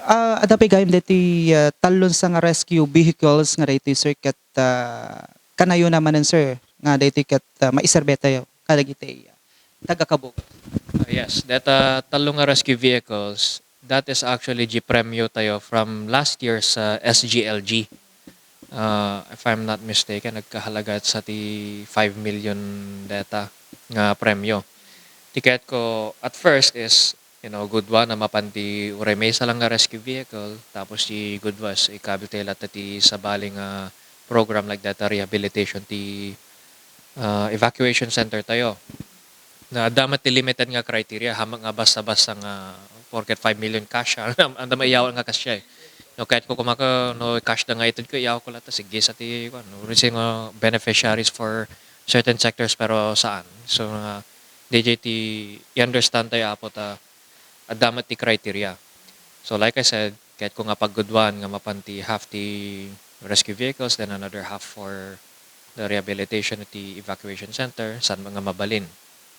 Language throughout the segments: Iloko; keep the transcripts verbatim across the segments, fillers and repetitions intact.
Ah, adda pay gayam daytoy, ah, tallo nga rescue vehicles nga daytoy, sir, ket, ah, kanayon manen, sir, nga daytoy ket, ah, maiserbi tayo kadagiti, ah, taga-Cabugao. Ah, yes, dayta tallo nga rescue vehicles, that is actually the premyo tayo from last year's, ah, S G L G. Ah, if I'm not mistaken, nagkahalaga sa ti five million dayta nga premyo. Ti kayatko at first is, you know, good one a mapan ti uray maysa lang nga rescue vehicle, tapos ti good was, ikabil tayo latta ti sabali nga program like that, rehabilitation ti, ah, evacuation center tayo. Na adda met ti limited nga criteria, hamak nga basta-basta nga porket five million cash, anda maiyaw nga cash ay. No, kayatko koma ket no cash da nga itedko, iyawko latta, sige sa ti, kuan, no, releasing, uh, beneficiaries for certain sectors, pero saan. So, nga, D J T, i-understand tayo, Apo, ta adda met ti criteria. So, like I said, kayatko nga pagguduan nga mapan ti half ti rescue vehicles, then another half for the rehabilitation ti evacuation center, saan nga mabalin.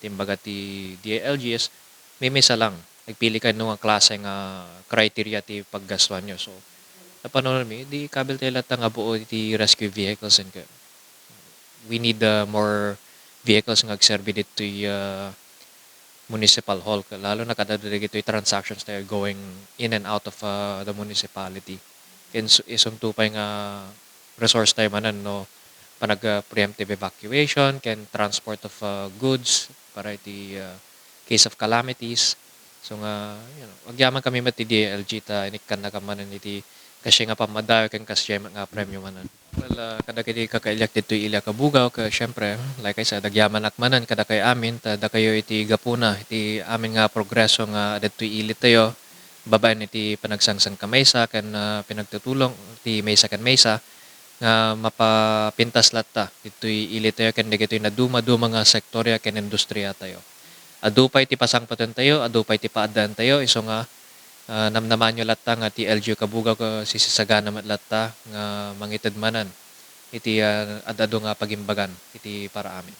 Ti imbaga ti D I L G is, maymaysa lang. Nagpili kayo no nga klase nga criteria ti paggastuanyo. So, napanunot mi, di kabil tayo latta nga buo ti rescue vehicles and ka-, we need, uh, more vehicles nga agserbi ditoy, uh, municipal hall, lalo na kadagitoy transactions tayo going in and out of, uh, the municipality. Ken su-, isunto pay nga resource tayo manen no panag, uh, preemptive evacuation, ken transport of, uh, goods para iti, uh, case of calamities. So nga, you know, agyaman kami met ti D I L G ta inikkanna ka manen iti kasdiay nga pammadayo ken kasdiay met nga premyo manen. Well, ah, kadagiti kakailiak ditoy ili a Cabugao, ket siyempre, like I said, agyamanak manen kadakayo amin, ta dakayo iti gapuna, iti amin nga progreso nga adda ditoy ili tayo, babaen iti panagsangsankamaysa ken, ah, pinagtutulong ti maysa ken maysa, nga mapapintas latta ditoy ili tayo ken dagitoy naduma-duma nga sektorya ken industriya tayo. Adu pay ti pasangpeten tayo, adu pay ti paaddaan tayo, isu nga, ah, namnamaanyo latta nga ti L G U Cabugao ket sisisagana met latta nga mangited manen iti, ah, ad-adu nga pagimbagan iti para amin.